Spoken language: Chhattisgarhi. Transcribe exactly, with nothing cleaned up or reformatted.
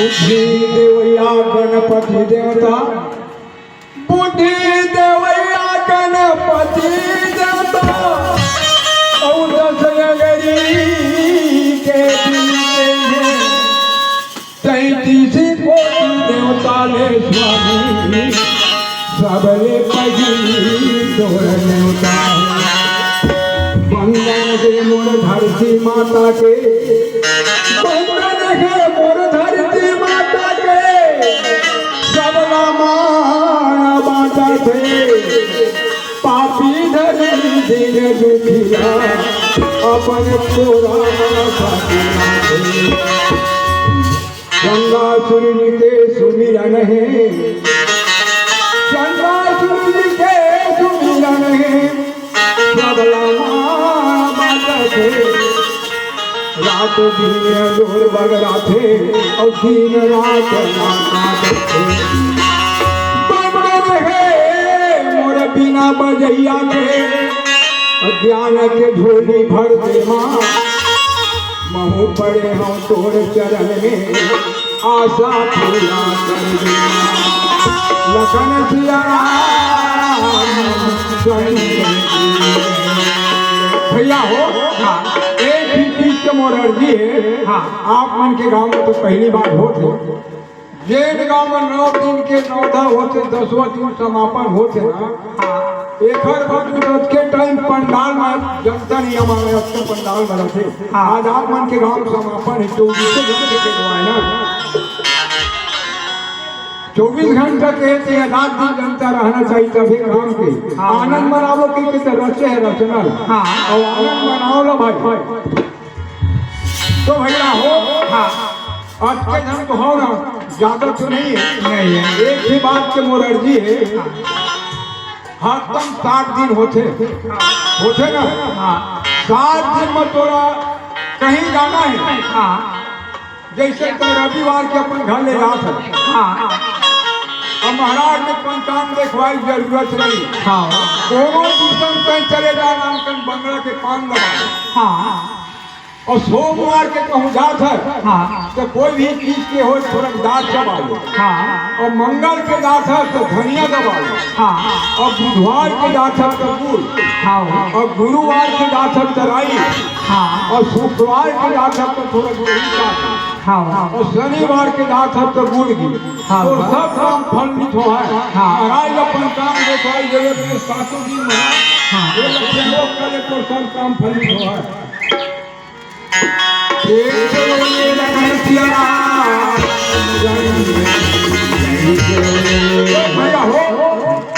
बुद्धि देवैया गणपति देवता, बुद्धि देवैया गणपति देवता, अउ दस अंगरी के दिन के हे तैंतीस कोटि देवता ले स्वामी, सबले पहिली तोर नेवता हे। वंदन हे मोर धरती माता के, वंदन हे मोर धरती माता के, सबला माया बांटत हे। पापी धरती दीन दुखिया, अपन तोरा साथी हे। गंगा सूरज के सुमिरन हे, गंगा सूरज के सुमिरन हे, सबला माँ बाजत हे। रात दिन जोर बगराथे, अउ दिन रात माँ बाजत हे। बंदन हे मोर बीना बजैया के, ज्ञान के झोली भर दे माँ। महूँ पड़े हँव तोर चरण में, आशा पूरा कर दे। लखन सिया राम चंद्र की। भैया हो, हाँ, एक ही चीज के मोर अर्जी हे। हाँ। आप मन के गांव में तो पहली बार होत हे, जेन गांव में नौ दिन के नौधा होथे, दसवां दिन समापन होथे ना, हाँ। एकर बाद में अतके टाइम पंडाल में जनता नहीं हमारे अतके पंडाल में रहथे। हाँ। आज आप मन के गांव समापन हे, चौबीस घंटे के दुआर ना, चौबीस घंटा के ते रात दिन जनता रहना चाहिए, तभी काम के हाँ। आनंद मनावो के, के तो रचे हे रचना। हाँ। अउ आनंद मनाओ ला भाई। तो भैया हो, हाँ। अतके झन तो हव ना, ज्यादा तो नहीं हे। नहीं हे। एक ही बात के मोर अर्जी हे, हरदम सात दिन होथे, होथे ना? हाँ। सात दिन में तोला कहीं जाना हे, हाँ। जैसे तो रविवार के अपन घर ले जात हे। हाँ। अब महाराज के पंचांग देखवाए जरूरत नहीं। हाँ। कोनो दूसर कहीं चले जा, नाम कन बंगला के पान लगा। हाँ। अउ सोमवार के कहूँ जात हे, हाँ। तो कोई भी चीज के हो, थोड़ा दाल चबा लो। हाँ। अउ मंगल के जात हे, तो धनिया दबा लो। हाँ। अउ बुधवार के जात हे, तो गुड़। हाँ। अउ गुरुवार के जात हे, तो राई। हाँ। अउ शुक्रवार के जात हे, तो थोड़ा दही खा लो। हाँ। अउ शनिवार के जात हे, तो गुड़ घी। हाँ। तो सब काम फलित होय। हाँ। महाराज अपन काम देखवाई देवे, तो सातों दिन महाराज हाँ। ये लक्ष्मी लोग करे, तो सब काम फलित होय।